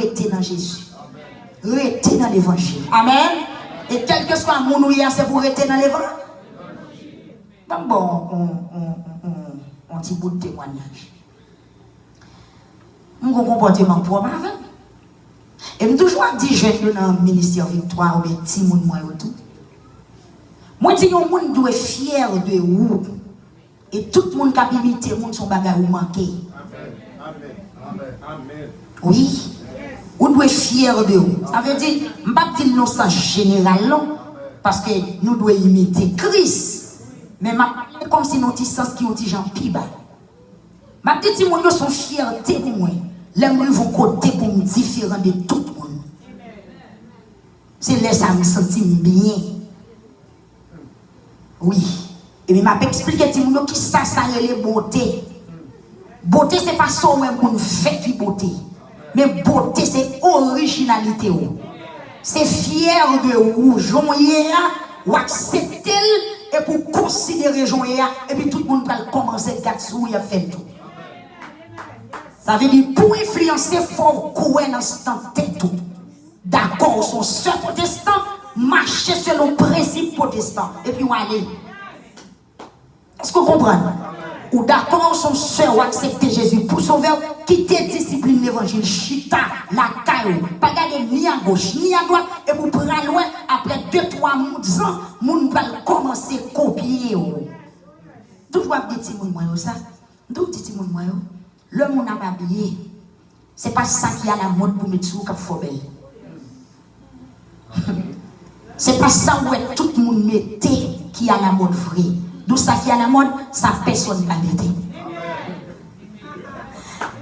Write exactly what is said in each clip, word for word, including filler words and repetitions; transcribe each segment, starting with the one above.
Rete nan Jezi. Rete nan levanjil. Amèn. E kèlkeswa moun ou ye a, se pou w rete nan levanjil. Ban m ba w yon, yon, yon, yon, yon ti bout temwayaj. M gon konpòteman pwòp avè m. E m toujou ap di jèn yo nan ministè Viktwa oubyen timoun mwen yo tou. Mwen di yon moun dwe fyè de ou. E tout moun k ap imite moun se yon bagay ou manke. Wi. Ou dwe fyè de ou. Sa vle di, m p ap di l nan sans jeneral non, paske nou dwe imite Kris. Men m ap pale kòmsi nan yon ti sans ki yon ti jan pi ba. M ap di timoun yo se yon fyète pou mwen. Lè m rive yon kote pou m diferan de tout moun. Se lè sa a m santi m byen. Wi. Epi m ap eksplike timoun yo kisa sa rele bote. Bote se pa sa w wè moun fè ki bote. Men bote se orijinalite w. Se fyè de ou, jan w ye a, w aksepte l, epi w konsidere jan w ye a, epi tout moun pral kòmanse gad sou ou, y ap fè l tou. Sa vle di, pou w enfliyanse, fò w kwè nan stan tèt ou. Dakò, w se yon sè pwotestan, mache selon prensip pwotestan, epi w ale. Èske w konprann? Ou dakò, w se yon sè, w aksepte Jezi pou sovè w, kite disiplin levanjil, chita lakay ou. Pa gade ni agoch, ni adwat, epi w pral wè, apre de, twa zan, moun pral kòmanse kopye w. Toujou ap di timoun mwen yo sa. M toujou di timoun mwen yo, lè moun ap abiye, se pa sa ki alamòd pou met sou ou k ap fè w bèl. Se pa sa ou wè tout moun mete ki alamòd vre. Donk sa ki alamòd, sa pèsonn pa mete.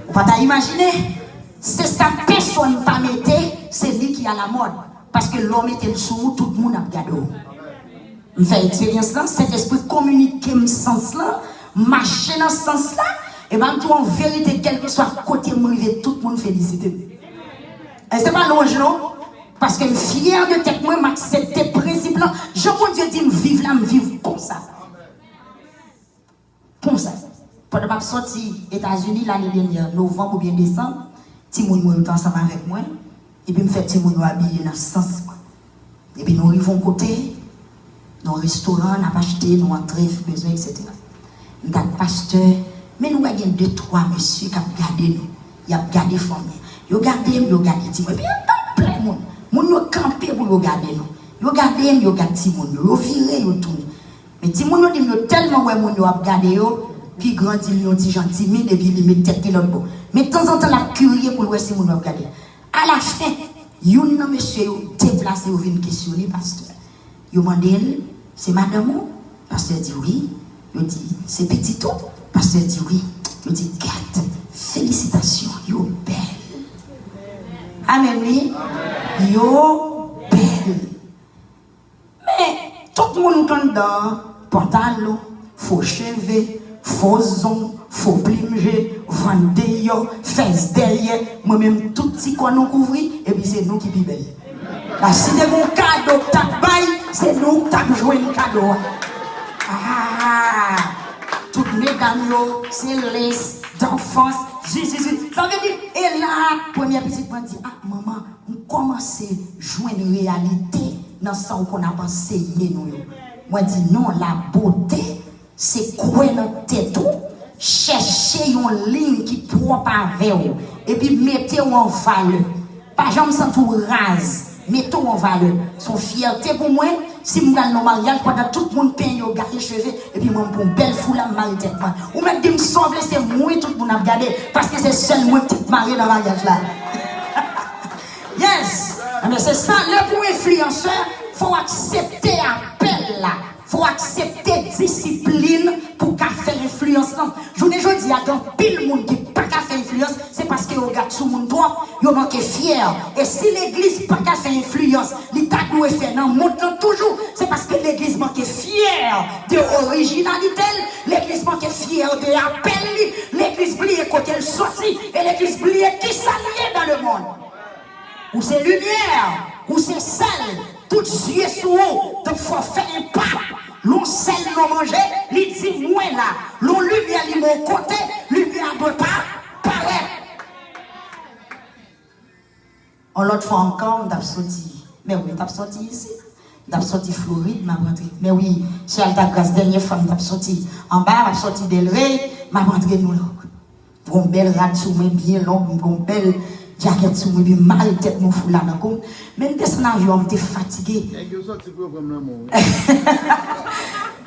Ou pa ta imajine, se sa pèsonn pa mete, se li ki alamòd. Paske lè w mete l sou ou, tout moun ap gade w. M fè eksperyans lan, Sentespri kominike m sans lan, m mache nan sans la, e ban m di w an verite, kèlkeswa kote m rive, tout moun felisite m. E se pa lwanj non, paske m fyè de tèt mwen, m aksepte prensip lan. Jan Bondye di m viv la, m viv konsa. Konsa, pandan m ap sòti Etazini lane dènyè, novanm oubyen desanm, timoun mwen yo te ansanm avèk mwen, epi m fè timoun yo abiye nan sans mwen. Epi nou rive yon kote, nan yon restoran, n ap achte, nou antre, bezwen, etsetera. M t ak pastè, men nou wè gen de, twa mesye k ap gade nou. Y ap gade fanmi an. Yo gade m, yo gade timoun. Epi anpil moun, moun yo kanpe pou yo gade nou. Yo gade m, yo gade timoun yo. Yo vire, yo tounen. Men timoun yo di m yo tèlman wè moun yo ap gade yo, pi gran di li yon ti jan timid epi li met tèt li lòt bò. Men tanzantan l ap kirye pou l wè si moun yo ap gade. Alafen, youn nan mesye yo deplase, yo vin kesyone pastè. Yo mande l, "Se madanm ou?" Pastè di, "Wi." Yo di, "Se pitit ou?" Pastè di, "Wi." Yo di, "Gad, felisitasyon, yo bèl." Amèn, wi. Yo bèl. Men, tout moun k anndan an, pantalon, fo cheve, fo zong, fo plim je, vant deyò, fès dèyè, mwen menm tout ti kò nou kouvri, epi se nou ki pi bèl. La, si te gen yon kado k t ap bay, se nou k t ap jwenn kado a. Ah! Tout medam yo, se lace, d'enfance, zizizi. Sa vle di, e la, premyè pitit mwen di, "Ah, manman, m kòmanse jwenn reyalite nan sa w konn ap anseye nou yo." Mwen di, "Non, la beauté, se kwè nan tèt ou, chèche yon liy ki pwòp avè w, epi mete w an valè. Pa janm santi w raz, mete w an valè." Se yon fyète pou mwen, si m pral nan maryaj, pandan tout moun penyen yo, gaye cheve, epi mwen m pran yon bèl foula, m mare tèt mwen. Ou mèt di m sa w vle, se mwen tout moun ap gade, paske se sèl mwen k t ap mare nan maryaj la. Yes! Enben, se sa, lè pou enfliyansè, fò w aksepte apèl la. Fò w aksepte disiplin pou w ka fè enfliyans lan. Jounen jodi a, gen anpil moun ki pa ka fè enfliyans, se paske yo gad sou moun twòp, yo manke fyè. E si legliz pa ka fè enfliyans, li ta dwe fè nan mond lan toujou, se paske legliz manke fyè de orijinalite l, legliz manke fyè de apèl li, legliz bliye kote l soti, e legliz bliye kisa l ye dans le monde. Ou se limyè, ou se sèl, tout zye sou ou, donk fò w fè enpak. Lè yon sèl non manje, li di mwen la. Lè yon limyè limen yon kote, limyè a dwe pa parèt. Yon lòt fwa ankò, m t ap soti. Men wi, m t ap soti isit. M t ap soti Florid, m ap rantre. Men wi, sè Altagras, dènyè fwa m t ap soti anba, m ap soti Delray, m ap rantre Nouyòk. M gen yon bèl rad sou mwen, byen long, m gen yon bèl djakèt sou mwen, epi m mare tèt mwen foula nan kou m. Men m desann avyon an, m te fatige. Nèg yo sòti pwogram lanmou, wi.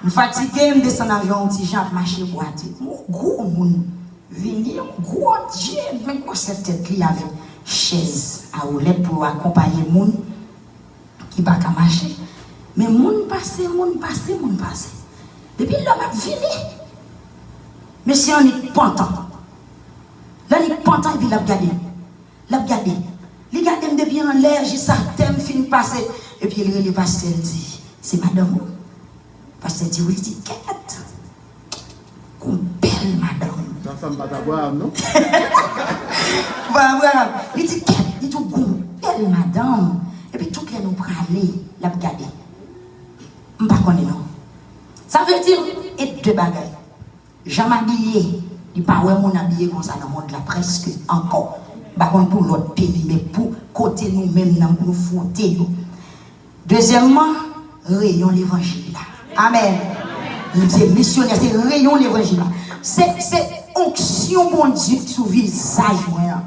M fatige, m desann avyon an, yon ti jan ap mache bwate. M wè yon gwo moun vini, yon gwo dye, men gwosè tèt li avèk chèz a woulèt pou yo akonpaye moun ki pa ka mache. Men moun pase, moun pase, moun pase. Depi lòm ap vini, mesye annik pantan. Lè li pantan, epi l ap gade m. L ap gade m. Li gade m depi anlè jis atè, m fin pase. Epi l rele pastè, l di, "Se madanm ou?" Pastè di, "Wi." Li di, "Kèt! Gon bèl madanm." Sa sanm pa t Abraham, non? Bon, Abraham, li di, "Kèt!" Li di, "Gon bèl madanm." Epi tout lè nou prale, l ap gade. M pa konnen non. Sa vle di, e de bagay. Jan m abiye, li pa wè moun abiye konsa nan mond la prèske ankò. M pa konn pou lòt peyi, men pou kote nou menm nan nou fwote yo. Dezyèmman, reyon levanjil la. Amèn. M se misyonè, se reyon levanjil la. Se, se onksyon Bondye ki sou vizaj mwen an.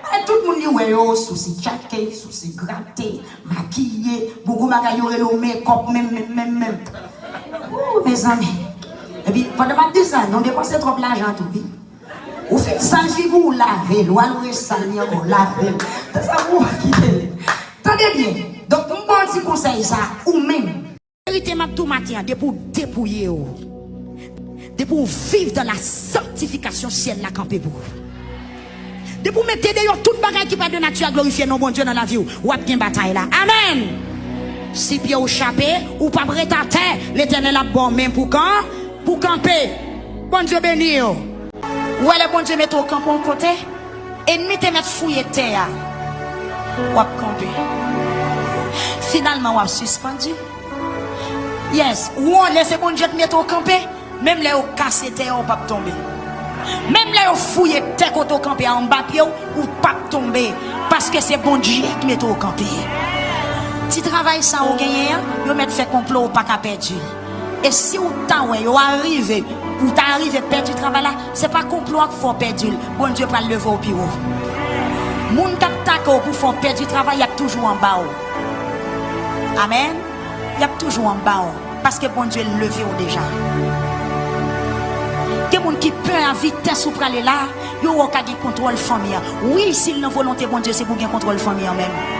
E tout moun li wè yo, sousi tchake, sousi grate, makiye, gon gwo bagay yo rele w mekòp, menm, menm, menm, menm. Ooh, mezanmi. Epi, pandan m ap di sa, nou depanse twòp lajan tou, wi. Ou fin sal figi w, lave l, ou al resal li ankò, lave l. Tan sa pou w kite l. Tande byen. Donk, m ba w ti konsèy sa, ou menm. Verite m ap di w maten an, depi w depouye w, depi w viv dans la sanctification, syèl la kanpe pou ou. Depi w mete deyò tout bagay ki pa de nati a glorifye non Bondye nan lavi w, w ap gen batay la. Amèn! Si pye w chape, ou p ap ret atè, Letènèl ap ba w men pou kan, pou kanpe. Bondye beni w. Ou wè lè Bondye mete w kanpe yon kote, enmi te mèt fouye tè a, w ap kanpe. Finalman, w ap sispann. Yes, ou wonn lè se Bondye k mete w kanpe, menm lè yo kase tè a, ou p ap tonbe. Menm lè yo fouye tè kote w kanpe a anba pye w, ou p ap tonbe, paske se Bondye k mete w kanpe. Ti travay sa ou genyen an, yo mèt fè konplo, ou pa ka pèdi l. E si w ta wè yo arive, ou ta arive pèdi travay la, se pa konplo a k fè w pèdi l, Bondye pral leve w pi wo. Moun k ap take w pou fè w pèdi travay, y ap toujou anba w. Amèn. Y ap toujou anba w, paske Bondye leve w deja. Gen moun ki pè a vitès ou prale la, yo wè w ka gen kontwòl fanmi an. Wi, si l nan volonte Bondye, se pou gen kontwòl fanmi an menm.